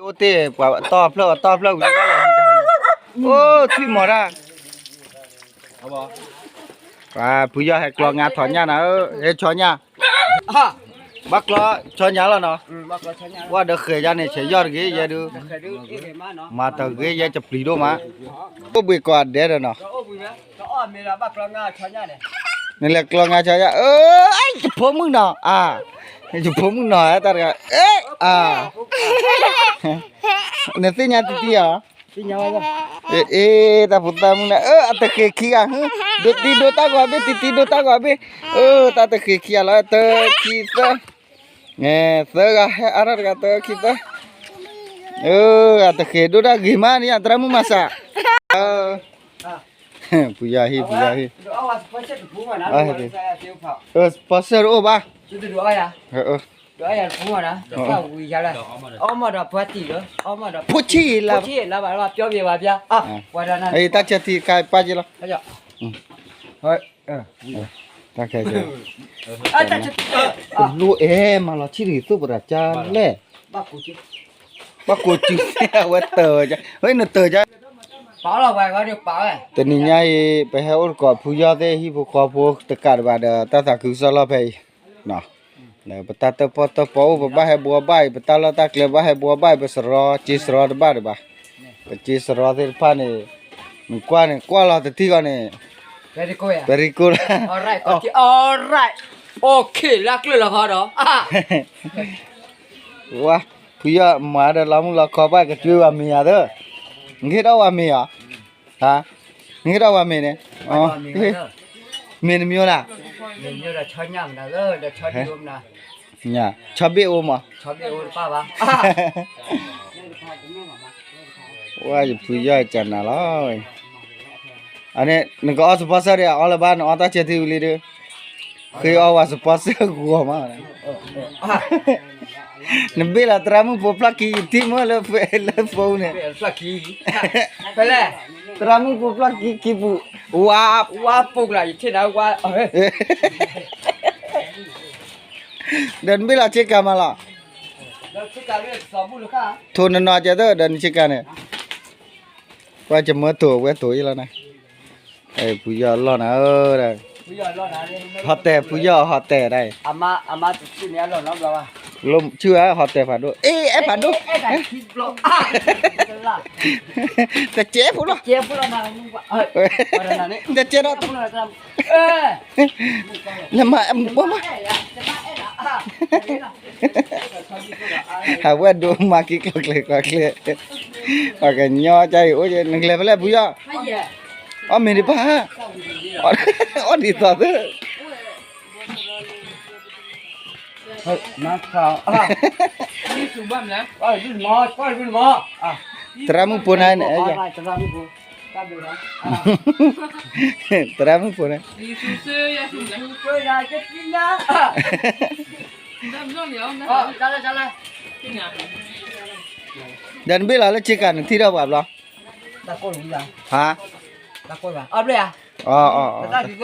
အိၣ်တ့ၢ်ပှၤတီၢ်ဖျၢၣ်အတီၢ်ဖျၢၣ်ဝံၤလီၤ, အိၣ်ထွံၣ်မီၤတၢ်, ဖုယီၢ်ဟဲကျီငါထီၣ်ညၣ်နၤဧၢ, ဟဲဆီညၣ်, ဘၣ်ကျီဆီညၣ်လီၤနီၤ, ဝဲဒီးဃဲၤယါန့ၣ် ဆဲးယီၢ်တဂ့ၤ ယဲဒုး, မၤတဂ့ၤ ယဲကပျံၤဒိၣ်မး, အိၣ်ဘှံးကိးဂၤဒဲးဒီးနီၤ နလဲၤကျီငါဆီညၣ်, အၢ ယဖိမုၣ်နီၤ, အၢ ယဖိမုၣ်နီၤ တၢ်တဂၤ, အၢ နသ့ၣ်ညါတံတံဧါ, အ့ တၢ်ဖိသၣ်မုၣ်န့ၣ် အၢ အတဃ့ၤခံဂၤ, ဒိတံဒိတၢ်ဂီၤဘ့ၣ် တံတံဒိတၢ်ဂီၤဘ့ၣ်, အၢ တၢ်တဃ့ၤခံဂၤလီၤ တၢ ခံ သၢ, သၢဂၤဟဲအါထီၣ်တဂၤ တၢ ခံ သၢ, အၢ အတဃ့ၤဒိတၢ်ဂ့ၤမးန့ၣ် သရၣ်မုၣ်မၤစး ဖုယီၢ်ဟံၣ် ဖုယီၢ်ဟံၣ်, စပီစၢၣ်တအိၣ်ဘၣ်, ဖိဆံၣ်လၢ, တၢ်ဆၢထံခါပၢ်က့ၤလီၤ, လိၣ်အဲၣ်မၤလီၤဆံၣ်တဂ့ၤ သိၣ်ပရၤကၢ်လဲၣ်, ဘၣ်ကိးစု, အဝဲတၢၢ်, ဝဲနတၢၢ်ကၢ် တနံၤညါအံၤ ပဟဲအိၣ်သကိးဖုယီၢ်သ့ၣ်ဟံၣ်ဖိဃီဖိတကးဒံးဘၣ်ဒီး တၢ်သးခုကစီၣ်လီၢ်ဖဲအံၤ, ပတၢ်တၢၣ်ပီၣ်တၢၣ်ပီအိၣ် ပဘၣ်ဟဲဘှီဘၣ်အံၤ ပတၢ်လီၢ်တၢ်ကျဲဘၣ်ဟဲဘှီဘၣ်အံၤ ပစရီက့ၤစရီတဘၣ်ဒံးဘၣ်, ပက့ၤစရီသ့ၣ်တဖၣ်န့ၣ်, နကွၢ်န့ၣ် ကွၢ်လီၤတထံၣ်ဃီန့ၣ်, very good, very good, okay လၢကျၢၢ်လီၤဃီဒီး ဝါ, ဖုယီၢ်မၤဒီးလီမုၢ်လီခီဘၣ်ကစၢ်ဝဲမ့ၤယၤသၢ, နကဟ့ၣ်ဒီးဝဲမ့ၤယၤ, နကဟ့ၣ်ဒီးဝဲမ့ၤန့ၣ်, မ့ၤနမံၤအိၣ်နၤ, ဆီဘ့ၣ်အိၣ်မး, ဝါယဖုယီၢ်ကနၤလီၤ, အန့ၣ် နကအီၣ်စပီစၢၣ်ဒီး အီၣ်လၢၤဘၣ် နအီၣ်တၢ်ဆၢထံဝံၤလံဒီး ဃ့အီၣ်ဝဲစပီစၢၣ်ဂီၤမး, နဘ့ၣ်လီၤသရၣ်မုၣ်ဖိဖျီၣ်ခံ ယထံၣ်မ့ၢ်လၢ လၢဖိန့ၣ်, သရၣ်မုၣ်ဖိဖျီၣ်ခံခံပူၤ, ဝါ, ဝါပူၤလီၤ ယထံၣ်နၤဝါ, ဒီးနဘ့ၣ်လီၤဆ့ကၤမးလီၤ, ထိၣ်နနီၤကဲသၢ ဒီးနဆ့ကၤန့ၣ် ကွၢ်ကမၢတိၤဝဲတိၤအံၤလီၤနၤ, ဖုယီၢ်လီၢ်နၤဧၢ, ဟီတဲာ် ဖုယီၢ်ဟီတဲာ် ဒၣ်အံၤ, ဆူၣ်ဧါ ဟီတဲာ်ဖးဒိၣ်, အ့ အဲၣ်ဖးဒိၣ်, တကဲဖိလီၤ, တကဲဒီး, လဲၤမၤ ဘၣ်မး ဟးဝဲဒိးမၤက့ၤ ကျီကျဲကျီကျဲ, ပှၤကညီကါအံၤအိၣ်ကဲ နကလဲၤဖဲလဲၣ်ဖုယီၢ်, အီၣ်မ့ၤဒံးပၢ်, အီၣ်ဒံးသီသၢ, သရၣ်မုၣ်ဖိန့ၣ်, သရၣ်မုၣ်ဖိန့ၣ်, ဒီးနဘ့ၣ်လီၤလၢဆ့ကၤ နထံၣ်ထီၣ်ပှၤဘျီ, ဟါ, မ့မ့ၢ် အီၣ်ဂီၢ် အီၣ်ဂီၢ်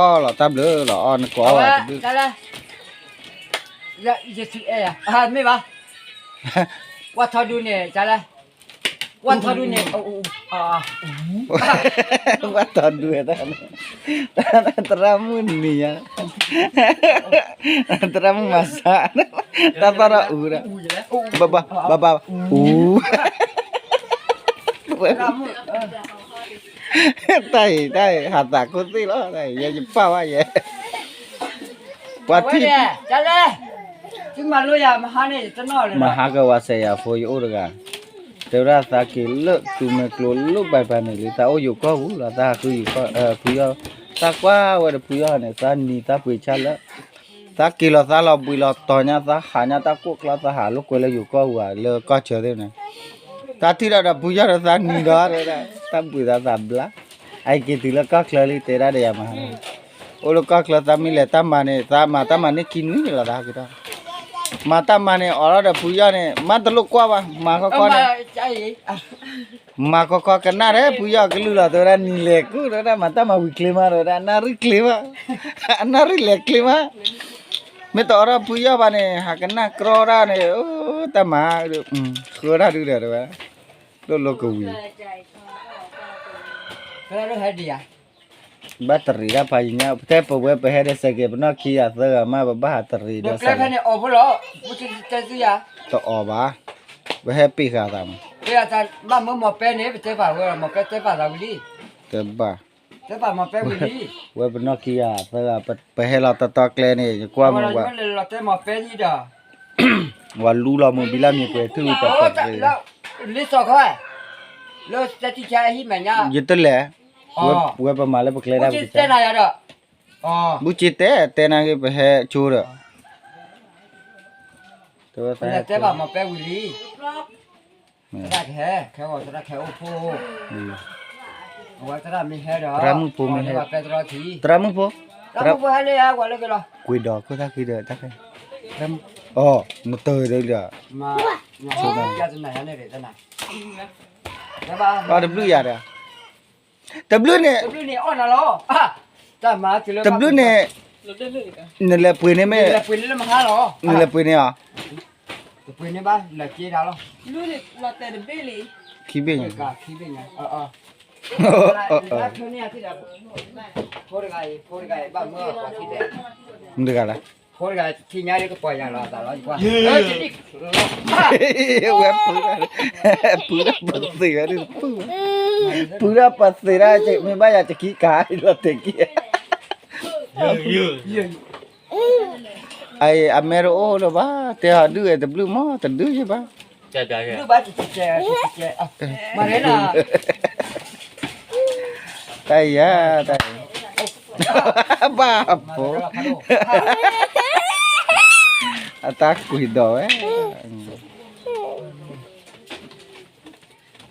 လီၤ တၢ်ဘျုးလီၤ အီၣ်နကိးအီၣ်ဘၣ်တဘျုး, မ့ၢ်ဘၣ်, ကွၢ်ထီဒုန့ၣ် ကွၢ်ထီဒုန့ၣ်, ကွၢ်ထီဒု, သရၣ်မုၣ်နံၤညါ, သရၣ်မုၣ်မၤစၢ်, တၢ်သီၣ်ထီၣ်အူ, ဘၣ်ဘၣ်, အူ တၢ်အံၤ တၢ်အံၤ ဟးသးခိၣ်သ့ၣ်လီၤ တၢ်အံၤ ယဲယပၢ်ဝဲယဲ, ပှၤထံၣ်, မဟါကဝၤစဲးယၤဖိယအိၣ်တဂၤ, တဲဝဲဒၣ်သးက့ၤလၢသုးမဲာ်ကျိၤလၢပၢၤပၢၤန့ၣ်လံ သးအိၣ်ယိၤကီၢ်ပူၤလီၤ သးဟးဃုယိၤကီၢ်, ဖုယီၢ်, သးကွၢ်ဝဲဒီးဖုယီၢ်န့ၣ် သးနံၤသးပှ့ၤဆါလၢ, သးက့ၤလီၤသးလီၤဘှံးလီၤတီၤညါ သးဟးညါတၢ်ကိၢ်ကျီ သးဟးလိာ်ကွဲလၢယိၤကီၢ်ပူၤဧါ လၢကီၢ်ဆၢသ့ၣ်န့ၣ်, သးထံၣ်ဒီးဒီးဖုယီၢ်ဒီးသးနံၤဒီး တၢ်ဘှံးသးသးဘျါ, အက့ၤတုၤလၢကီၢ်ချၢလံ တဲဒၣ်ဒီးယၤမဟါ, အိၣ်လၢကီၢ်ချၢသးမ့ၢ်လဲၤတၢ်မၤန့ၣ် သးမၤတၢ်မၤန့ၢ်ခံနွံန့ၣ်လီၤ သးက့ၤထီၣ်, မၤတၢ်မၤန့ၣ် အိးထီၣ်ဒီးဖုယီၢ်န့ၣ် မၤတလိၣ်ကွၢ်ဘၣ် မၤခီခီန့ၣ် မၤခီခီကနၣ်ဒီး ဖုယီၢ်ကလုၢ်လီၤ တဲဝဲဒၣ်နံၤလဲၤကူၣ် တဲဝဲဒၣ်မၤတၢ်မၤဝံၤချ့မး တဲဝဲဒၣ် အနၣ်ရံၣ်ချ့မး, အနၣ်ရံၣ်လဲၤချ့မး, မ့ၢ်တအိးထီၣ်ဖုယီၢ်ဘၣ်န့ၣ် ဟးကနၣ်ကြီတၢ်န့ၣ် တၢ်မၤ ဃၢတၢ်ဒုဒီးတဝဲ လိၣ်လိကဝံၤ ဘၣ်တရံးတၢ်ဖးယံၤညါ ပတဲပဝဲပဟဲဒီးစဲးကဲး ပနီၢ်ခံဂၤသၢဂၤမး ပဘၣ်ဟးတရံးဒီးစးလၢ တအီၣ်ဘၣ် ပဟဲပ့ၤဃာ်သးမး ဘၣ်မၢမီၤပဲန့ၣ် ပတဲပာ်ဝဲ မီၤပဲတဲပာ်သးဝံၤလံ တဘၣ် ဝဲပနီၢ်ခံဂၤသၢဂၤ ပဟဲလီၤတီတီကျဲန့ၣ် ယကွၢ်မုၢ်ဝဲ ဝဲလူလီၤမုၢ်ဘံလၢမ့ၢ်ပှဲၤထူၣ်တၢ်ပှဲၤ လံစီၤခီ လၢစတံဆါဟံၣ်မဲာ်ညါ ယတလဲၤ ဝဲပမၤလၢပကျဲဒၣ်ပကစၢ် ဘူၣ်စ့တဲ တဲနၤဂ့ၤ ပဟဲဆိဒီး တဲဘၣ်မီၤပဲဝံၤလံ သရၣ်ကဟဲ ခဲဂီၤသရၣ်ခဲအိၣ်ဖိ အဝဲသရၣ်မ့ၢ်ဟဲဒီး သရၣ်မုၣ်ဖိမ့ၢ်ဟဲ သရၣ်မုၣ်ဖိ သရၣ်မုၣ်ဖိဟဲလၢယၤ ကွၢ်လၢက့ၤလီၤ ကွံာ်ဒီးခိၣ်သၣ်ဃံဒီးတၢ်ခဲ အိ နတၢၤဒီးလီၤ ဘၣ်တဘျုးယၤဒီး တဘျုးန့ၣ် တဘျုးန့ၣ် နလဲၤပှ့ၤန့ၢ်မ့ၢ် နလဲၤပှ့ၤန့ၢ်အီၤ ခံဘ့ၣ်ညါ မတဂၤလဲၣ် ဝဲပူၤ ပူၤတၢ်ပသ့ၣ်ဝဲဒၣ် ပူၤ ပူၤတၢ်ပသ့ၣ်ဒၣ် မ့ၢ်ဘၣ်ယၤတကံကၤလီၤတဲာ်က့ၤ အမဲတအိၣ်လၢၤဘၣ် တဲဟီဒုးဝဲတဘျုးမး တဒုးယဘၣ် တၢ်ယၤ တၢ်ယၤ ဘၣ်အဖိ အတၢ်ကွံာ်ဒီးဝဲ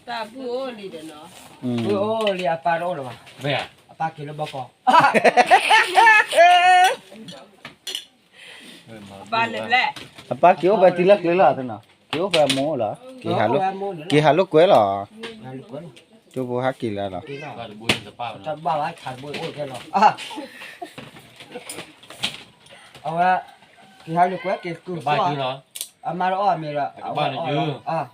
တၢ်ဘုအိၣ်လံဒီးနီၤ ဘုအိၣ်လံအပၢ်တအိၣ်လၢၤဘၣ် အပၢ်က့ၤလၢဘီကီး အပၢ်က့ၤအိၣ်ဖဲတံၤလၢကျဲလီၤတနီၤ က့ၤအိၣ်ဖဲအမိၢ်လီၤ က့ၤဟးလိာ်ကွဲလီၤ ကၠိဖိဟဲက့ၤလၢလီၤ အဝဲ က့ၤဟးလိာ်ကွဲက့ၤကူၣ် အမါတအီၣ်အမ့ၤဒီး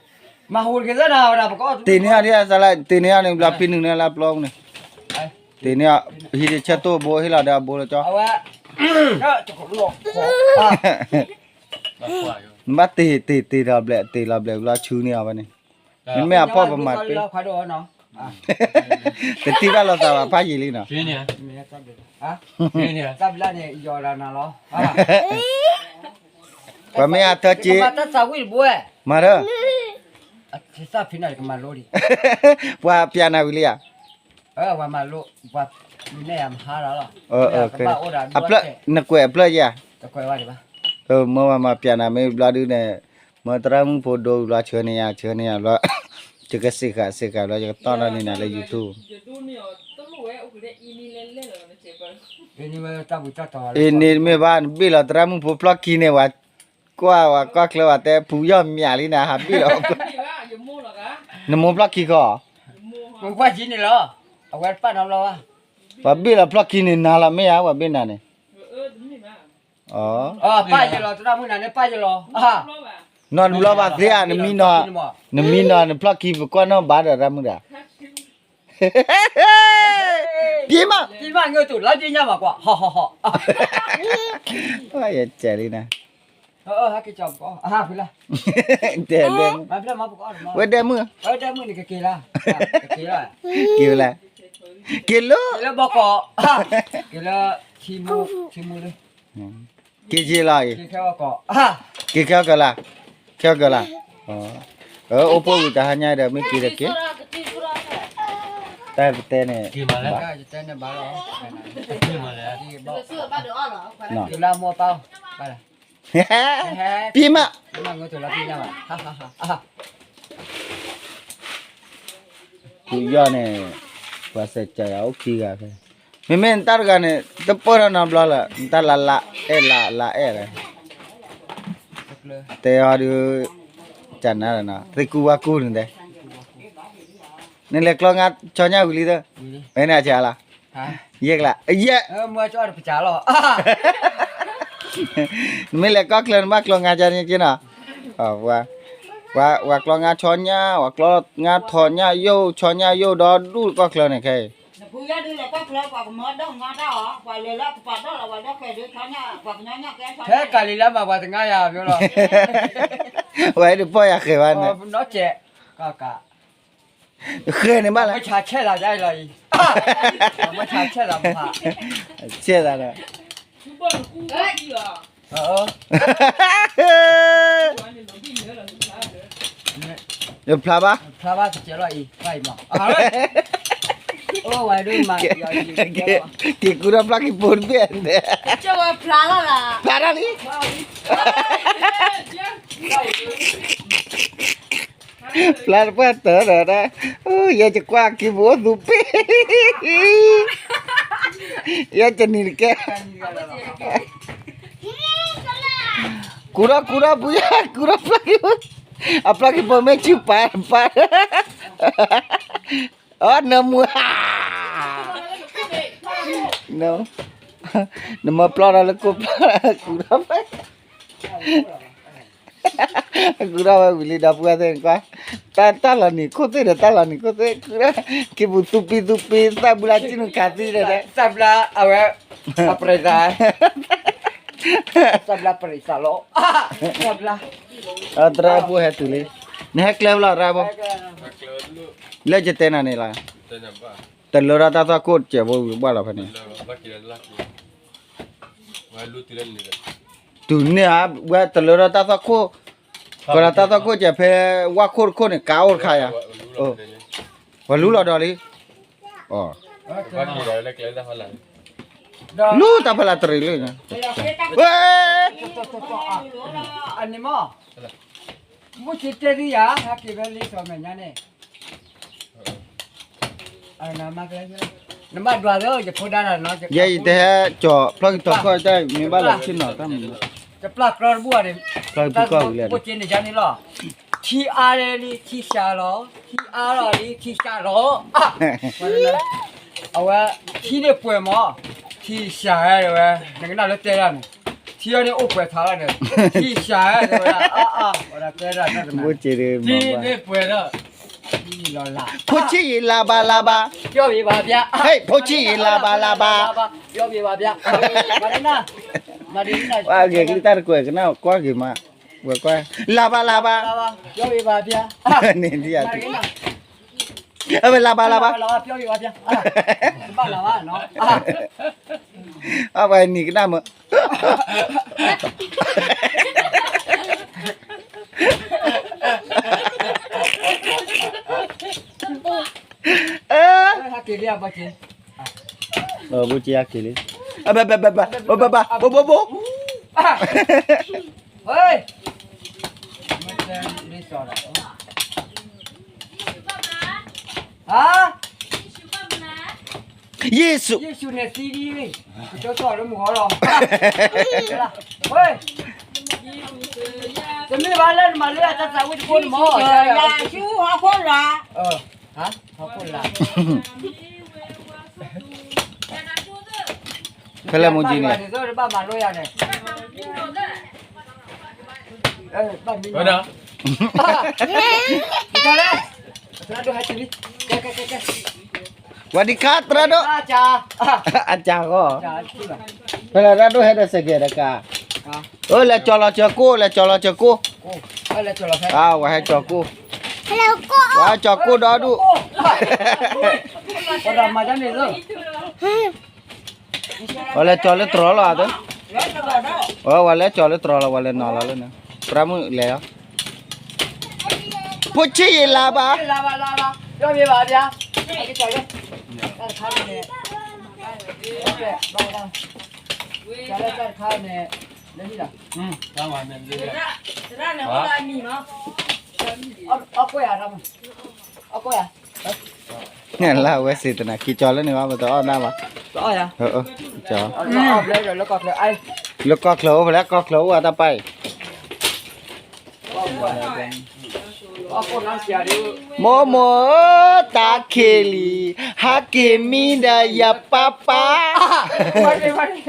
မၤဟူးက့ၤသၢနၤဝဲဒၣ်ပကအီၣ် တ့ၢ်န့ၢ်အီၤဒ်အသးလၢ တ့ၢ်န့ၢ်အီၤန့ၣ် ဘျီဖံနုာ်န့ၢ်လၢပျီပူၤန့ၣ် တ့ၢ်န့ၢ်အီၤ ဟံးတဆၢတိၢ်ဘိဟ့ၣ်လီၤဒီးအဘိလၢကၠီ အဝဲ နဘၣ်တ့ၢ်တ့ၢ်တ့ၢ်လီၤဘျဲး တ့ၢ်လီၤဘျဲးဘျီဆူန့ၢ်အီၤဝဲန့ၣ် မ့မ့ၢ်အဖီၣ်ပမၤတ့ၢ် တထံၣ်ဘၣ်လိာ်သးဘၣ်ဖးယံာ်လံနီၤ တၢ်ဘျုးလၢန့ၣ် ယီၤဒၣ်နၤလီၤ ပှၤမ့ၢ်အထၢက့ မၤတၢ်သးဝံၣ်တဘိဝဲ မၤထၢ သၣ်ဖံးနၤကမၤလိဒံး ပှၤပျးနၤဝံၤလံဧါ ပှၤမၤလိ ပှၤနဲၣ်ယၤမဟါလီၤလီၤ အဖျၢၣ် နကွဲးအဖျၢၣ်ယၤ တကွဲးဘၣ်ဒံးဘၣ် မ့ၢ်ပှၤမၤပျးနၤမ့ၢ်ဘျီဒုန့ၣ် မ့ၢ်သရၣ်မုၣ်ဖိဒိဘျီဆၢန့ၢ်ယၤ ဆၢန့ၢ်ယၤဘျီ ယကစံးဃာ်စံးဃာ်ဘျီ ယကတီၢ်ထီၣ်န့ၢ်နၤလၢ YouTube အ့န့ၣ်မ့ၢ်ဘၣ် နဘ့ၣ်လီၤသရၣ်မုၣ်ဖိဖျီၣ်ခံန့ၣ် ဝဲကွၢ်ဝဲကွၢ်ချၢဝဲတဲ ပူၤယီၢ်မၠးလံနၤ ဟးဘ့ၣ်လီၤ နမိၢ်ဖျီၣ်ခံဃီ နကွၢ်က့ၤန့ၣ်လီၤ အဝဲတပာ်နီတဘျီဘၣ် ပှၤဘ့ၣ်လီၤဖျီၣ်ခံန့ၣ်နၤလီၤမ့ၢ်ဧါ ပှၤဘ့ၣ်နၤန့ၣ် ပာ်ယလီၤ သရၣ်မုၣ်နၤန့ၣ်ပာ်ယလီၤ နီတဘျီဘၣ်သ့ဧါ နမံနီၤ နမံနီၤ နဖျီၣ်ခံပကွၢ်နီၣ်ဘၣ်ဒီးသရၣ်မုၣ်ဒီး ပ့ၤမး ပ့ၤမး ငိုတိၤလါပ့ၤညါမးကွၢ် ဟီၣ်ဟီၣ်ဟီၣ် ယကဲလံနၤ ဟဲက့ၤကၠီပကအီၣ် အဟးဖုလၢ တဲဒဲမုၣ် ဝဲဒဲမုၣ် ဝဲဒဲမုၣ်န့ၣ်ကက့ၤလၢ က့ၤလၢ က့ၤလၢ က့ၤလၢ က့ၤလၢဘီကီး က့ၤလၢ ထံမူ ထံမူလၢ က့ၤက့ၤလီၤအံၤ က့ၤခဲအီၣ်ကီး က့ၤခဲအီၣ်ကီးလၢ ခဲအီၣ်ကီးလၢ အိၣ်ဖှိၣ်ဝံၤတဟါညါဒီးမ့ၢ်က့ၤဒီးက့ၤ တၢ်ပတဲန့ၣ် ဘၣ် က့ၤလၢမိၢ်ပၢ် ပ့ၤမး ပူၤယီၢ်န့ၣ် ပှၤစဲးကၢယၤအိၣ်ခံဂၤဖဲ မ့မ့ၢ်နတၢ်တဂၤန့ၣ် တပၢၢ်ထီၣ်နီတဘျီလၢ နတၢ်လၢလၢအဲၣ်လၢလၢအဲၣ်လၢ တဲအီၤဒုး ကနၤဒီးနီၤ သ့ၣ်ကူဝါကူန့ၣ်တဲ နလဲၤကျီငါဆီညၣ်ဝံၤလံသၢ မ့ၢ်နၤဆါလီၤ ယဲၢ်ကလး ယဲၢ် မွဲကၠီတပစးလီၤ နမ့ၢ်လဲၤကီၢ်ချၢ နဘၣ်ကျီငါကန့ၣ်က့နီၤ, ပှၤကျီငါဆီညၣ်, ပှၤကျီငါထီၣ်ညၣ်ယိာ်, ဆီညၣ်ယိာ်ဒီဒူၣ်ကီၢ်ချၢန့ၣ် ခဲအံၤ ထဲကလံၤလၢမၤပှၤတငါယၤ ပၠိလီၤ, ဝဲဒၣ်ပီၢ်ယၤဃဲၤဘၣ်န့ၣ်, နီၢ်ကဲး, ဃဲၤန့ၣ်ဘၣ်လဲၣ်, ဆဲးသးဒီး, ယဖျါဘၣ်, က့ၤကူထီၣ်ဖျါက့ၤဖိတဘ့ၣ်န့ၣ်, ဖျါထီၣ်လံ ဖျါတပှၢ်တၢၢ်ဒီး, ယဲယကွၢ်က့ၤပအိၣ်သူပ့ၢ်, ယဲယနံၤတကဲ, ကူထီၣ်ကူထီၣ်ပူၤယၤ ကူထီၣ်ဖျါက့ၤဖိ, အဖျါက့ၤဖိမ့ၢ်ဆူၣ်ပာ်ပာ်, အနၢမူဟါ, နမ့ၢ်ပျီဒီးလၢကိၣ်ဖျါ, ကူထီၣ်ဖျါ ကူထီၣ်ဝဲဝံၤလံ ဒီပုၢ်ဝဲၢ်သ့ၣ်န့ၣ်ကွၢ်, တၢ်လီၤနံၤခိၣ်သ့ၣ်ဒီး တၢ်လီၤနံၤခိၣ်သ့ၣ်, ကူထီၣ်က့ၤပူၤသူပံသူပံ, သၣ်ဘျါကံနုၤခးသံဒီး, သၣ်ဘျါအဝဲ, အပြဲးသး, သၣ်ဘျါပြဲးသးလီၤ, သၣ်ဘျါ, သရၣ်ဖိဟဲတုၤလံ, နဟဲကျဲလီၤသရၣ်ဖိ, လၢယတဲနၤန့ၣ်လီၤ, တလၢထီၣ်တၢ်သွၣ်ခိၣ်စဲးဖိဝံၤဘၣ်လီၤဖဲန့ၣ် တုၤန့ၣ်ဧါ, ဝဲတလၢထီၣ်တၢ်သွၣ်ခိၣ်, ကီးဒီးတၢ်သွၣ်ခိၣ်စဲးဖဲဝၣ်ခိၣ်တခိၣ်န့ၣ် ကးအိၣ်တခါယၤ, ပှၤလူလီၤဒီးလံ, လူတၢ်ဖဲလၢတရံးလၢညါ, ဝဲ, အန့ၣ်မ့ၢ်, မုၢ်ဆ့တဲသံယၤ ဟဲက့ၤဖဲလံစီၤမဲာ်ညါန့ၣ် နဘၣ်ဒွးသၢယဖိဒါလီၤနီၤ, ယဲယတဟဲကၠီၤဖျီၣ်က့ၤတီၤခီၣ်တၢ် မ့ၢ်ဘၣ်လီၤဆ့ၣ်နီၤတၢ်မနုၤ, ယပျၢ်ကြီတဘူၣ်အီၤန့ၣ်, ဖျီၣ်က့ၤပူၤကီၢ်ဝံၤလဲၣ်, ဘိၣ်က့န့ၣ်ယါန့ၣ်လီၤ, ထံအါလံ ထံစှၤလီၤ, ထံအါလီၤလံ ထံစှၤလီၤ, အဝဲ, ထံန့ၣ်ပှဲၤမး, ထံစှၤဝဲ, နကနၣ်လၢတဲဒၣ်န့ၣ်, ထံအီၤန့ၣ်အိၣ်ပှဲၤထးလီၤန့ၣ်, ထံစှၤဝဲ, ဝဲဒၣ်တဲဒၣ်, ထံန့ၣ်ပှဲၤဒီး ဖိဆံးယံာ်လၤဘၣ်လၤဘၣ်, ဟဲ ဖိဆံးယံာ်လၤဘၣ်လၤဘၣ်, ပှၤဂဲၤကလုၢ်တၢ်တကွဲးကနၣ်ကွၢ်ဂ့ၤမး, ဝဲကွၢ်, လၤဘၣ်လၤဘၣ်, န့ၣ်ဒ်ယၤ, အဝဲလၤဘၣ်လၤဘၣ်, အဝဲနံၤကနၣ်မး ဘိၣ်က့ဟဲက့ၤလံ, ဘိၣ်ဘိၣ်ဘိၣ်, ယ့ၣ်ၡူး, ယ့ၣ်ၡူးန့ၣ်သံဒ်, ကတိၤလၢမုၢ်ဂီၤလီၤ, တမ့ၢ်ဘၣ်လၢနမၤလၢအတၢ်သးဝံၣ်တဘိန့ၣ်မး, ယ့ၣ်ၡူးဟီၣ်ခိၣ်လာ်, ဟီၣ်ခိၣ်လာ် ဖဲလဲၣ်မူကၠံန့ၣ်, ဘၣ်မၤလိယၤန့ၣ်, ဘၣ်မံ, ဝၤဒံခါ သရၣ်ဒိၣ်, အကၢ်ဂီၢ်, ဖဲလဲၣ်သရၣ်ဒိၣ်ဟဲဒီးစဲးကဲးတကး, လဲၤကၠီၤလီၤစၢၤကိၣ် လဲၤကၠီၤလီၤစၢၤကိၣ်, ဝၤဟဲကၠီၤကိၣ်, ဝၤကၠီၤကိၣ်ဒီဒူၣ် ဝဲလဲၤကၠီၤလၢတြီၤလီၤ, ဝဲလဲၤကၠီၤလၢတြီၤလီၤ ဝဲလဲၤနီၤလီၤလၢန့ၣ်, သရၣ်မုၣ်လဲၤလီၤ, ဖိဆံးယံာ်လၤဘၣ်, လၢဝဲစ့ၢ်တနၤ ခံကၠီလၢန့ၣ်ဘၣ် ပတအီၣ်နၢ်ဘၣ်, လၢကီၢ်ချၢ, လၢကီၢ်ချၢအိၣ်ဖဲလဲၣ် ကီၢ်ချၢအိၣ်အတၢ်ပၢ်အံၤ, မိၢ်မိၢ်ဧၢ တၢ်ခံးလံၤ ဟဲက့ၤမံဒီးယပၢ်ပၢ်,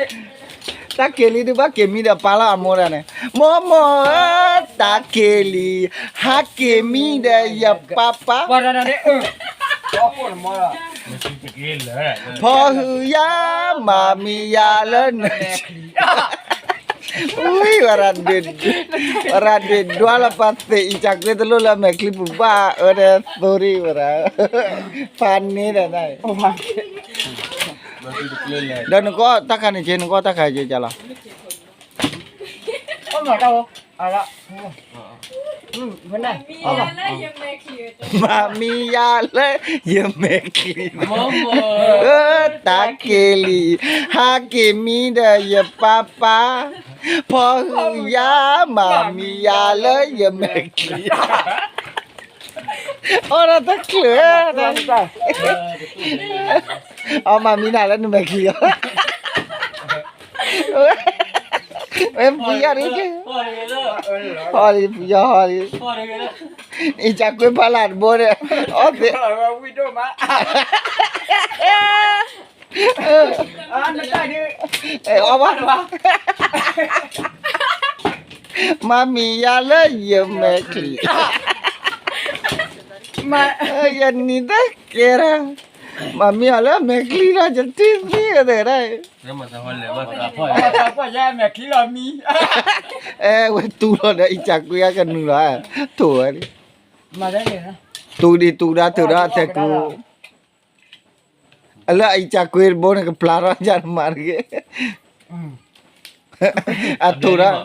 တၢ်က့ၤလံဒုးဘၣ်က့ၤမံဒီးပၢ်လီၤအမိၢ်ဒီးန့ၣ်, မိၢ်မိၢ်ဧၢ, တၢ်က့ၤလံ, ဟးက့ၤမံဒီးယပၢ်ပၢ်, ဖီဟုယၤ, မၤမံယၤလၢန ဝံၤ ဝဲဒၣ်ဒွးလီၤပှၤသ့ၣ်အံၤ ကကွ့တလိၣ်လၢမဲာ်ချံပူၤဘၣ် အၢဒီးသိရံဝဲဒၣ်, ဖးန့ၣ်ဒီး, ဒီးနကအီၣ်တၢ်ခါန့ၣ်က့ နကအီၣ်တၢ်ခါက့ကလီၤ. မၤမံယၤလၢယမဲာ်ချံ, အၢ တၢ်က့ၤလံ, ဟးက့ၤမံဒီးယပၢ်ပၢ်, ဖီဟုယၤ, မၤမံယၤလၢယမဲာ်ချံ, အီၣ်ဒီးတချုး, အီၣ်မၤမံနၤလၢနမဲာ်ချံအီၤ ဝဲဖုယီၢ်ဒ်, ဟီၣ်လံ ဖုယီၢ်ဟီၣ်လံ, အံၤကကွ့ဖီလာ်တဘိဒီး, အီၣ်သ့, အီၣ်ဘၣ်, မၤမံယၤလၢယမဲာ်ချံ, ယနံၤတကဲရၢ်, မၤမံယၤလၢမဲာ်ချံလီၤ ယတံၢ်သံဝဲသ့ၣ်ဒၣ် အဲ ဝဲတူၢ်လီၤဒီးအံၤကကွ့အကနုာ်လီၤ, ထိၣ်ဝဲ, တူၢ်ဒံးတူၢ်ဒါထုးဒီးအတဲာ်ကူ, အလၢအံၤကကွ့တဘိန့ၣ် ကပျၢ်ထီၣ်ယၤနမၤတဂ့ၤ, အထိၣ်ဒီး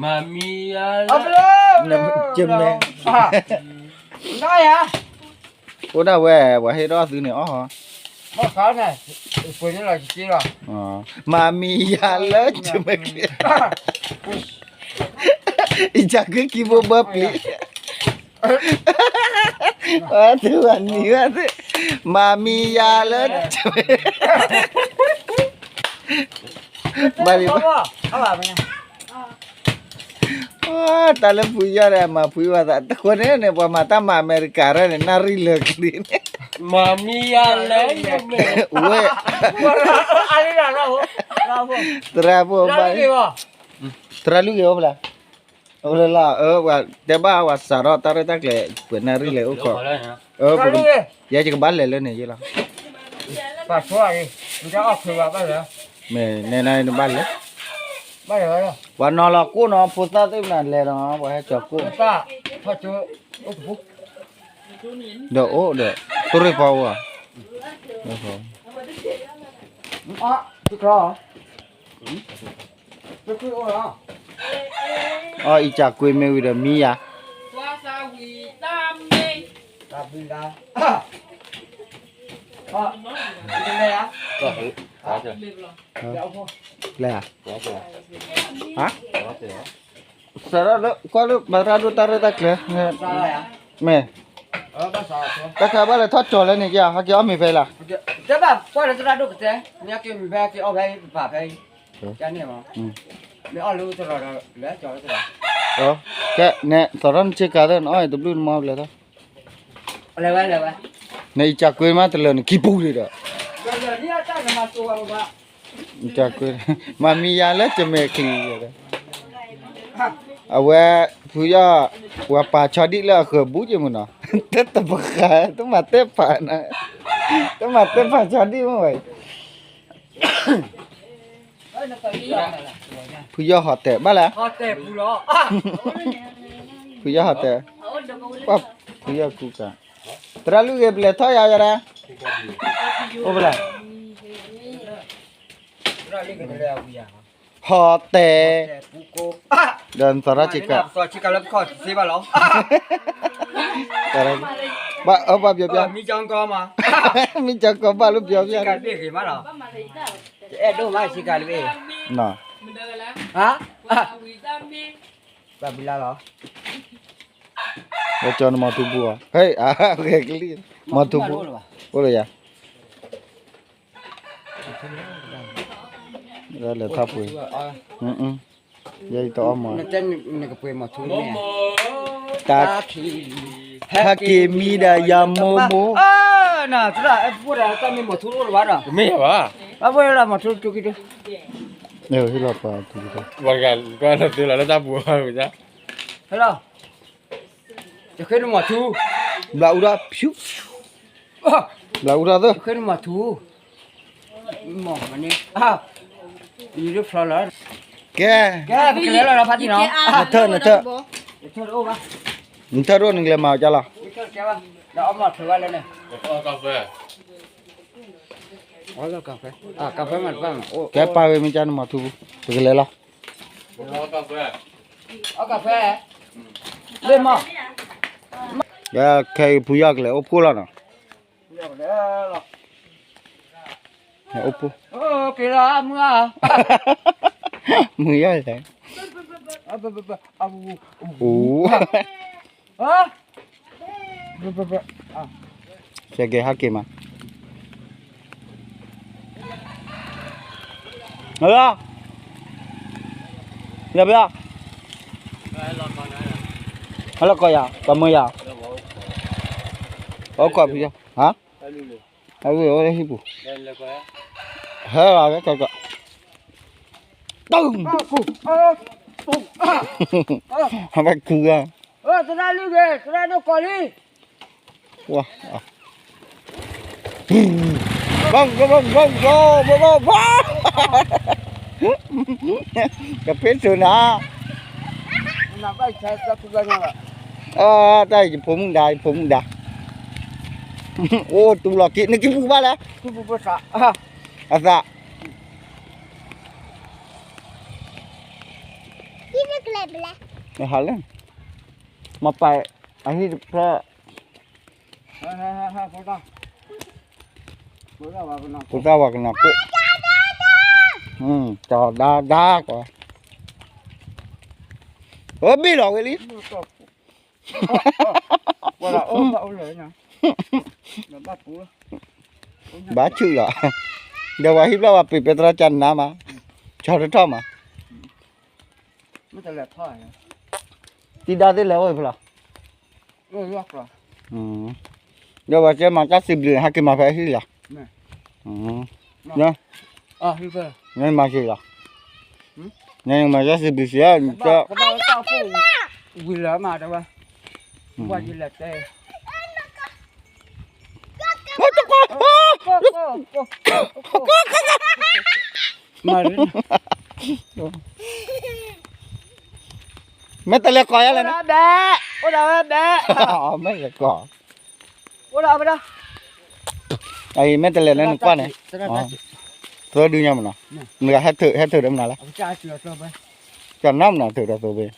မၤမံယၤလၢ ယမဲာ်, အိၣ်ဒၣ်ဝဲ ပှၤဟ့ၣ်ဒီးသုန့ၣ်အီၣ်ဟီ, မၤမံယၤလၢယမဲာ်ချံ, အံၤကကွ့ခံဘိဘၢပျံၤ, အသုဝဲနံၤဝဲသ့ၣ်, မၤမံယၤလၢ ဘၣ်လံဘၣ် တၢ်လၢဖုယီၢ်ဒီးမၤဖုဘၣ်သး တဃိန့ၣ်န့ၣ် ပှၤမၤတၢ်မၤအမဲရကၤရၢၢ်န့ၣ် နၣ်ရံၣ်လၢာ်ချံန့ၣ်, မၤမံယၤလၢယမဲာ်, ဝဲ, သရၣ်ဖိဘၣ်, သရၣ်လုၢ်ဂ့ၤအိၣ်ဖျါ, အိၣ်ဖျါလီၤ, အၢ ပှၤတဲဘၣ်ပှၤစးထီၣ်တၢ်ရဲၣ်တၢ်ကျဲၤ ပှဲၤနၣ်ရံၣ်လဲၤအိၣ်ခိး, ယဲယကဘၣ်လဲၤလၢန့ၣ်ယလီၤ, မ့ၢ်နဲနဘၣ်လဲၤ, ပှၤနီၤလီၤကိၣ်နီၤ ဖိသၣ်သ့ၣ်မနုၤလဲၤနီၤ ပှၤဟဲကၠီၤကိၣ်, ဒီးအိၣ်ဒီး, တိၢ်ရ့ၣ်ဖီအိၣ်ဧါ, အီၣ်အံၤကကွ့မ့ၢ်ဝံၤဒီးမံယၤ, လဲၤဧါ, ဟါ, စးထီၣ်လၢကွၢ်လၢမၤတၢ်ဒိၣ်တၢ်ရဲၣ်တၢ်ကျဲၤ, မ့ၢ်, တၢ်ခါဘၣ်လဲၤထီၣ်ကၠီၤလၢန့ၣ်က့ၤ ဟဲက့ၤအီၣ်မ့ၤဖဲလီၤ, တဲဘၣ်ကွၢ်လၢသရၣ်ဒိၣ်ကတဲ, မ့ၢ်က့ၤမ့ၢ်ဖဲက့ၤအီၣ်ဖဲပပာ်ဖဲအံၤ, ကန့ၣ်မ့ၢ်, မ့ၢ်အီၣ်လၢတရီၤဒီးလဲၤကၠီၤလၢတရီၤ, ကဲ, နဲသီထီၣ်နဆ့ကၤသၢ နအီၣ်အံၤတဘျုးနမီၢ်ဘျဲၣ်သီ, လဲၤဝဲလဲၤဝဲ, နအံၤကကွ့မးတလၢာ်န့ၣ် ခံပူၤဒံးဒီး, ကကွ့, မၤမံယၤလၢကမဲာ်ချံ, အဝဲ, ဖုယီၢ်, ပှၤပာ်ဆီဒံၣ်လၢအဃၢၤဘူးက့ၤမုၢ်နီၤ, တတပဃာ် တမၤတဲဖးနၤ, တမၤတဲဖးဆီဒံၣ်မ့ၢ်ဝဲ ဖုယီၢ်ဟီၣ်တဲာ်ဘၣ်လဲၣ်, ဖုယီၢ်ဟီၣ်တဲာ်, ဖုယီၢ်ကူကၤ, သရၣ်လုၢ်ဂ့ၤ ပလဲၤထီၣ်ယၤယၤဒၣ်, အိၣ်ဖဲလဲၣ်, ဟီၣ်တဲာ်, ဒီးနသီထီၣ်ဆ့ကၤ, ဘၣ်အၢဘၣ်ပျီပျီ, မံကီကီဘၣ်လၢပျီပျီ, အဲၣ်ဒိၣ်မးဆ့ကၤလၢ, ဘၣ်ဘုလါလီၤ, ဝဲကၠီနမီၤထူဘူအီၤ, ဟဲ, မီၤထူဘူ, အိၣ်လၢယၤ လဲၤထီၣ်ပှ့ၤ, ယဲယတအီၣ်မီၤ, တၢ်, ဟဲက့ၤမံဒီးယၤမိၢ်မိၢ်, နသရၣ် အဲၣ်ပှိၣ်ဒီး တၢ်မ့ၢ်မီၤထူတအိၣ်တဘၣ်ဒီး တမ့ၢ်ဘၣ်, ဘၣ်ဘၣ်လၢမီၤထူတက့တ ဟ့ၣ်လီၤပှၤတက့တ ပှၤတဂၤကနၢ်သ့လီၤလၢတၢ်ပူၤအီၤဝံၤဒၣ်, ဟဲလီၤ, ယဃ့နမီၤထူ, ဘျးအူထီၣ်ဖၠူ, ဘျးအူထီၣ်သၢ, ယဃ့နမီၤထူ, မီၤမန့ၣ်, ယဒိၣ်ဖျီလီၤ, ကဲ, ကဲ, ပကလဲၤလီၤဒီးဖါတံၢ်နီၤ, နထၢၣ်, နထၢၣ်, နထၢၣ်တအိၣ်ဘၣ်, နထၢၣ်တအိၣ်နကလဲၤမၤအီၤကၢ်လီၤ, ဒီးအီၣ်မီၤထၢၣ်ဘၣ်လၢန့ၣ်, အီၣ်ကၣ်ဖဲမးတဘၣ်မး, ကဲပာ်ဝဲမ့ၢ်ကၢ်နမီၤထူ, ပကလဲၤလီၤ, အီၣ်ကၣ်ဖဲ, လ့ၣ်မီၤ, ခဲအံၤဖုယီၢ်ကလဲၤအိၣ်ဖှိၣ်လီၤနီၤ, အိၣ်ဖှိၣ်, မုၢ်ယီၢ်လဲၣ်, အိၣ် ကဲကဲ ဟဲက့ၤမး, ဟဲလီၤ, လၢဘၣ်, ဟဲလီၤကီးယၤ ပှၤမၢယၤ, အိၣ်ကီးဖံး, ဟါ, ဟဲလီၤဟံၣ်ပူၤ, ဟဲလီၤကီးကီး, တုံ, ဟဲဘၣ်ခူဂၤ, သရၣ်လံဂ့ၤ သရၣ်ဒိၣ်ကီးလံ ဝါ, ဘီဘီဘီဘီဘီဘီ, ကဖ့ထုးနၤ, တၢ်အံၤယဖိမုၣ်ဒါ ယဖိမုၣ်ဒါ, အိၣ်တူလီၤက့ၤ နက့ၤပူၤဘၣ်လဲၣ်, အသး, နဟးလၢ, မၤပာ်အဟံၣ်တဖျၢၣ် ဖိသၣ်ဝဲကနၣ်ကိၣ်, ကၠီဒါဒါကွၢ်, အဘ့ၣ်လီၤဝဲလံ, ဘၣ်ဆူၣ်လီၤ, ဒီးပှၤဟံၣ်ဖျၢၣ်ပှၤပ့ၤပဲတြီကၢ်နါမး, ဆီတထီၣ်မး, တံၤဒါသ့ၣ်လဲၤအိၣ်ဖဲလီၤ ဒီးပှၤကဲမၤတၢ်စံးဘျုးန့ၣ် ဟဲက့ၤမၤဖဲအဟံၣ်လီၤ, နမၤစ့ၢ်လီၤ, နမၤတၢ်စံးဘျုးစ့ၢ်, ဝံၤလၢမၤတဝဲ, ဝဲယလဲၤတဲ မ့ၢ်တလဲၤကိးယါလဲၣ်န့ၣ်, အိၣ်ဒီးဝဲဘဲ, မ့ၢ်လဲၤကိး, အိၣ်ဒီးဝဲဒၣ်, အမ့ၢ်တလဲၤလၢနကွၢ်န့ၣ်, သၢဒုညါမနီၤ, နဟဲထုး ဟဲထုးဒီးမနုၤလဲၣ်, ကနၣ်မနီၤ ထုးဒီးသိဘ့ၣ်,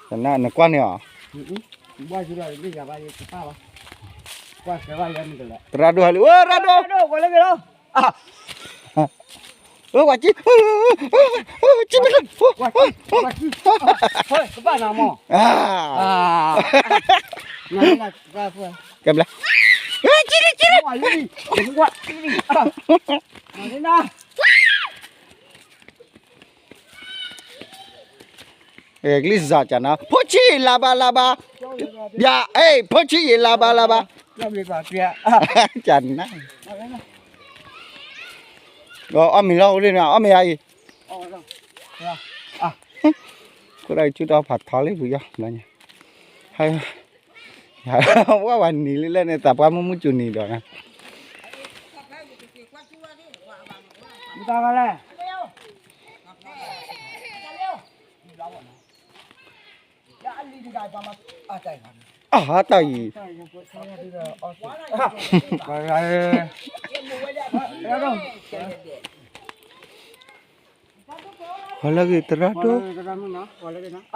ကနၣ်နကွၢ်န့ၣ်အီၤ, သရၣ်ဒိၣ်ဟဲလံ ဝဲရၣ်ဒိၣ် ဝဲကၠံ, ကဘၣ်နၤမး, ကဲဘျါ, ကၠံလံ ကၠံလံ, ကလံၢ်စၢ်ကနၣ် ဖိဆံးလါဘါလါဘါ, ယၤ, ဖိဆံးယံာ်လါဘါလါဘါ, ကနၣ်, အီၣ်မ့ၤလီၤ အီၣ်မ့ၤယၤအံၤ, ခိၣ်ဒၣ်ဆူၣ်ထီၣ်ဖးထီလံ ဖုယီၢ်, ဝဲဝဲနံၤလံလဲၣ်န့ၣ် သးပှၢ်မုၢ်မုၢ်စူၤနံၤဒီး, အဟးတၢ်အံၤ, ဟီလၢဂ့ၤသရၣ်ဒိၣ်, နမၤနၤ, မၤတက့နၤ,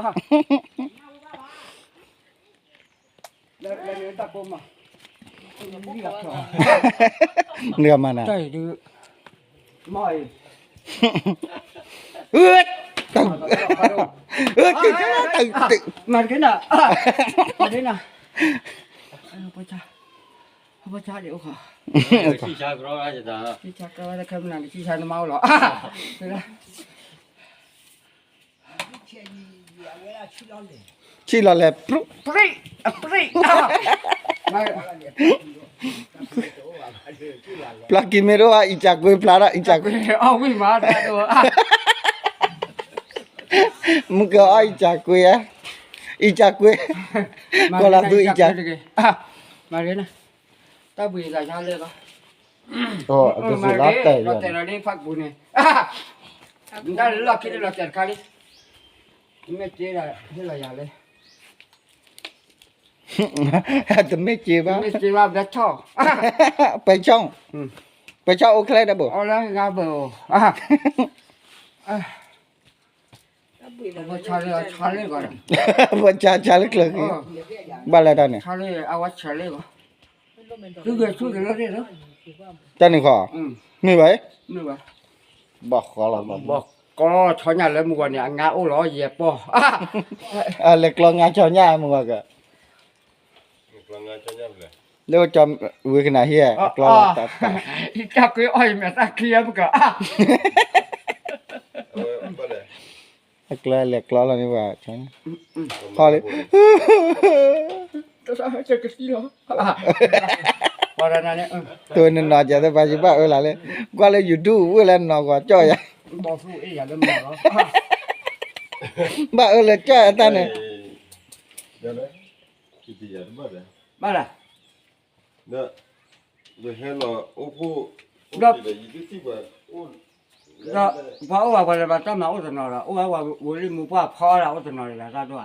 မၤတက့နၤ, ပှၤဆါဒံးအိၣ်ခီ, ဆါကရၢခဲမနၤ ဆါနမါအိၣ်လီၤ, ဆံၣ်လီၤလဲၣ် ပြံၣ်, အပြံၣ်, မၤ, ပျီကံၤမ့ၢ်တအိၣ်ဘၣ် အံၤကကွ့ဖျါထီၣ် အံၤကကွ့ အီၣ်ဝံၣ်မး မုၢ်ကအီၣ်အံၤကကွ့ဧါ, အံၤကကွ့, ကီၢ်လီၤသူအံၤက, မၤရ့နၤ, တၢ်ဘှံးသးဆါလၢကီး, မၤရ့ လီၤတဲာ်လီၤန့ၣ် ဖးကပူၤန့ၣ်, မ့ၢ်တၢ်လၢလီၢ်ခံန့ၣ်လီၤတဲာ်တခါလံ, မ့ၢ်က့ဒီး ဟ့ၣ်လီၤယၤလဲၣ် တမ့ၢ်က့ဘၣ်, ပှဲၤဆီၣ်, ပှဲၤဆီၣ်အိၣ်ချဲတဘိ, ပှဲၤဆီၣ်ဆါလၢချၢဃံ, ဘၣ်လၢတၢ်န့ၣ်, တၢ်န့ၣ်ဃီ, မ့ၢ်ဘၣ်, ဘၣ်ဃီလီၤ, ဘၣ်ဃီလီၤ ဆီညၣ်လၢမုၢ်ဂီၤန့ၣ် အငါအိၣ်လီၤယဲၢ်ပီၢ်, လဲၤကျီငါဆီညၣ်မုၢ်ဂီၤက လၢကၠီဝ့ကနၣ်ဟံၣ် အကျီလီၤ, တၢ်ကွ့အီၣ်ယမဲာ်သၣ်ခံအပက, အကျီလဲၤကျီလီၤန့ၣ်ဘၣ်, ဖီလံ, တနနီၤကဲသပှၢ်ယဘၣ်အၢလၢ်လၢ, ကွၢ်လၢ YouTube ဝ့ၢ်လၢနီၤဂီၤကၠီၣ်ယၤ, ဘၣ်အၢလၢကၠီၣ်အတၢ်န့ၣ်, ဘၣ်လၢ ဒီးပှၤအိၣ်ဝဲပှၤလၢဘၣ်တၢ်မၤအိၣ်တနီၤဒီး အိၣ်ဝဲဝံၤလံမူပှၢ်ဖီဒၣ်အိၣ်တနီၤလၢၤတၢ်ဒိၣ်ဧါ,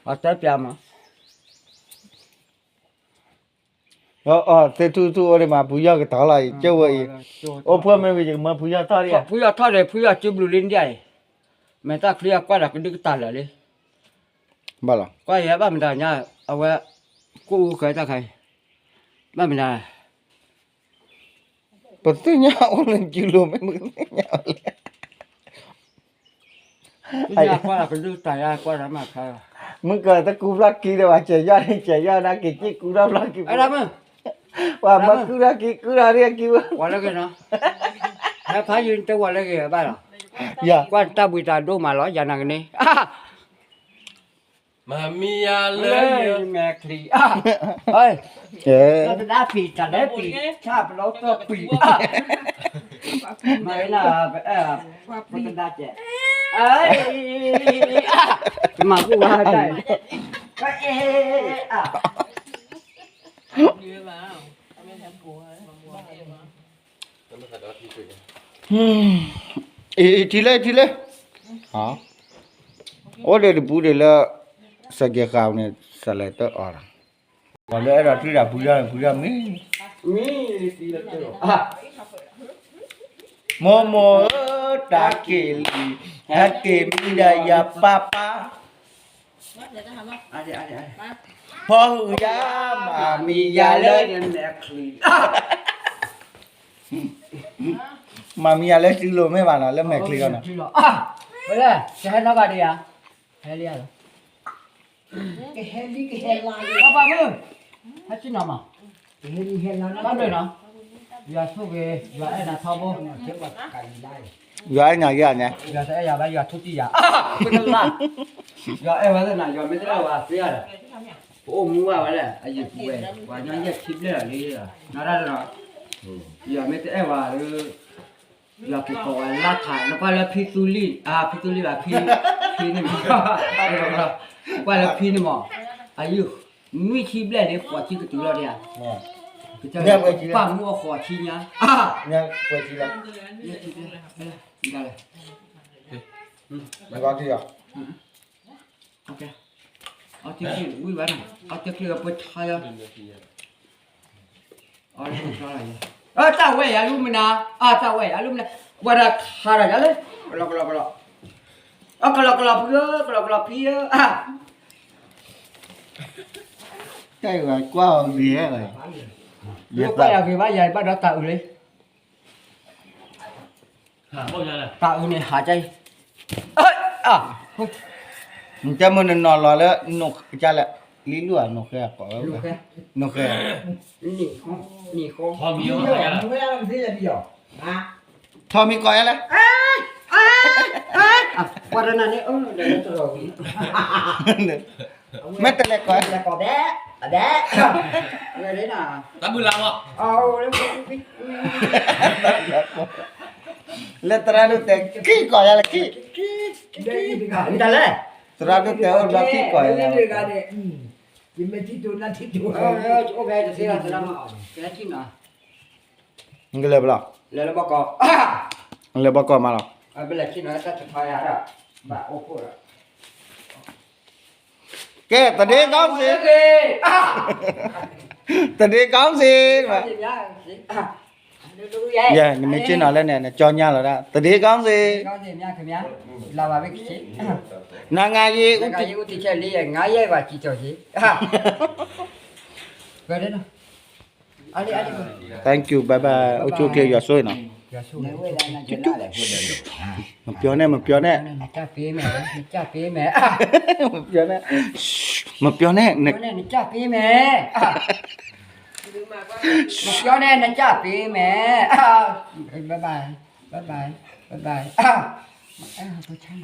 ပှၤတဲပျးမး, သ့ၣ်ထူၣ်ထူၣ်အိၣ်ဒံးမး ဖုယီၢ်ကတီၤလီၤအံၤ ကၠိဝဲအံၤ, အိၣ်ဖှိၣ်မ့ၢ်ဝံၤယကမၢဖုယီၢ်ထီၣ်ဒံးဧါ, ဖုယီၢ်ထီၣ်ဒီး ဖုယီၢ်စုဘျုးလံဒံးဧါအံၤ, မဲာ်သၣ်ချံအကွၢ်ဒီးကဒုကတၢ်လၢာ်လံ, ဘၣ်လီၤ, ကွၢ်ယဲဘၣ်မတၤညါ, အဝဲ, ကိၣ်အူဃဲတၢ်ခါအံၤ, ဘၣ်မတၤ ပသ့ၣ်ညါအိၣ်လၢစုလိၤမ့ၢ်မုၢ်သ့ၣ်ညါလဲၣ်, မုၢ်ကတကူဖျီၣ်ခံဒီး ပှၤစဲးယီၢ်န့ၣ် စဲးယီၢ်ဒၣ်က့ၤက့ၣ်ကူထီၣ်ဖျီၣ်ခံ, ပှၤမၢကူထီၣ်က့ၤကူထီၣ်ဒၣ်က့ၤဝဲ, ဟဲဖးယံၤတဝီၤလၢဂ့ၤဘၣ်လီၤ, ကွၢ်တၢ်ဘှံးတၢ်ဒိၣ်မးလီၤ ယၤနၤကန့ၣ် မၤမံယၤလၢ မဲာ်ချံ, တဒါဖံးတလဲဖံး ဆၣ်ပလီတပံး, မၤနၤ, ပတဒါကဲး, တမၤဘူၣ်ဝဲတၢ်, အံၤထံလၢထံလၢ, အိၣ်ဒီးတပူၤဒံးလၢ, စကဲဃာ်န့ၣ် စလဲၤတအီၣ်လီၤ, ပှၤလၢအဲၣ်ဒိးထံၣ်တၢ်ဖုယီၢ်န့ၣ် ဖုယီၢ်မံ, မ့ၢ်, မိၢ်မိၢ်ဧၢ, တၢ်က့ၣ်လံ, ဟဲက့ၤမံဒီးယၤပၢ်ပၢ်, ဖီဟုၣ်ယၤ, မၤမံယၤလၢ, မၤမံယၤလၢစုလိၤမ့ၢ်ဘၣ်နီၤ လၢမဲာ်ချံလီၤနီၤ, ဝဲ, ကဟဲနီၣ်ဘၣ်ဒံးဧါ, ဟဲလံဧါလီၤ, ကဟဲလံကဟဲလါ, ပၢ်ပၢ်မုၣ်, ဟဲဆ့ၣ်နီၤမး, ဘၣ်ဘျုးနီၤ, ယွၤဆိၣ်ဂ့ၤ, ယွၤအဲၣ်နၤထီဘိ, ယွၤအဲၣ်နၤယၤန့ၣ်, ယွၤတအဲၣ်ယၤဘၣ် ယွၤထူၣ်တံၢ်ယၤ, ယွၤအဲၣ်ဝဲသနာ် ယွၤမ့ၢ်တအဲၣ်ဝဲသ့ဧါဒီး, ပအိၣ်မူဘၣ်ဝဲလဲၣ် အယံၤပူၤဝဲ, ပှၤညီယဲၢ်ခံဘျဲၣ်လီၤလံ, နီၢ်ဒၣ်တနီၤ, ယွၤမ့ၢ်တအဲၣ်ဝဲဒီး ယွၤကကိးဝဲလၢထး နကွၢ်လၢဖံသူလံ, ဖံသူလံဘၣ်, ဖံန့ၣ်မး, ကွၢ်လၢဖံန့ၣ်မး, အယုၢ်, နွံဆံဘျဲၣ်န့ၣ် ဃိးဆံကတုၤလီၤဒံးဧါ, ပာ်မူအဃိးဆံညါ, အီၣ်တ့ၢ်ချံဝံၤဘၣ်န့ၣ်, အီၣ်တ့ၢ်ချံဝဲပှဲၤထါယါ, တၢ်ဝဲယၤလူမနၤ, တၢ်ဝဲယၤလူမနၤ, ဝဲဒၣ်ခါဒီးယၤလၢ, ကလီကလီကလီ, အကလီကလီဖုဧၢ, ကလီကလီဖံဧၢ, တၢ်ကွၢ်အီၤဂ့ၤ, ယကွၢ်ယၤဂ့ၤဘၣ် ယၤဘၣ်ဒီးတၢ်အုးလံ တၢ်အုးန့ၣ်ဟးကၢ်အံၤ, နတဲမ့ၢ်နနီၤလီၤလၢ, ကလဲၣ်, လံလူၢ်ဧါ နိၣ်ဃဲ, နိၣ်ဃဲ, ထီၣ်မံကီးယါလဲၣ်, ကွၢ်တနၤန့ၣ်, မ့ၢ်တလဲၤကီးလဲၣ်, လဲၤကီးဘဲ အဒဲ, တၢ်ဘုလါမး, လၢသရၣ်ဒိၣ်တဲ ခံကီၢ်ယၤလၢခံ, တၢ်လဲၣ်, သရၣ်ဒိၣ်တဲအိၣ်တဘျီခံကီၢ်ယၤလၢ, ယမ့ၢ်ထံၣ်တိၤနၢ်ထံၣ်တိၤ, အိၣ်ဖဲတသ့လီၤသရၣ်မး, ကဲထံၣ်နီၤ, နကလဲၤဘၣ်လီၤ, လဲၤလၢဘီကီး, လဲၤဘီကီးမးလီၤ, ဘၣ်လဲၤထံၣ်နီၤတၢ်တဖၣ်ယၤဒီး, ဘၣ်အိၣ်ဖှိၣ်ဒီး ကဲ တဒ့ကောင်းစေ, တဒ့ကောင်းစေ, ယဲ နမ့ၢ်က့ၤနီၤလၢန့ၣ် နကၠီညါလီၤဒၣ် တဒ့ကောင်းစေ, နာ်ဂ့ၤ ဦးတီချယ်လေးရဲ့ ငါးရက်ပါ ကြည့်ကြော်ရေ, Thank you, bye bye, အိၣ်ဆူၣ်ချ့ ယွၤဆိၣ်ဂ့ၤနီၤ, မပြောနဲ့ မပြောနဲ့, နကြပေးမယ်, နကြပေးမယ်, မပြောနဲ့, မပြောနဲ့, န နကြပေးမယ်, မပြောနဲ့ နကြပေးမယ်, bye bye, bye bye, bye bye, အဲ ဘိုးချမ်း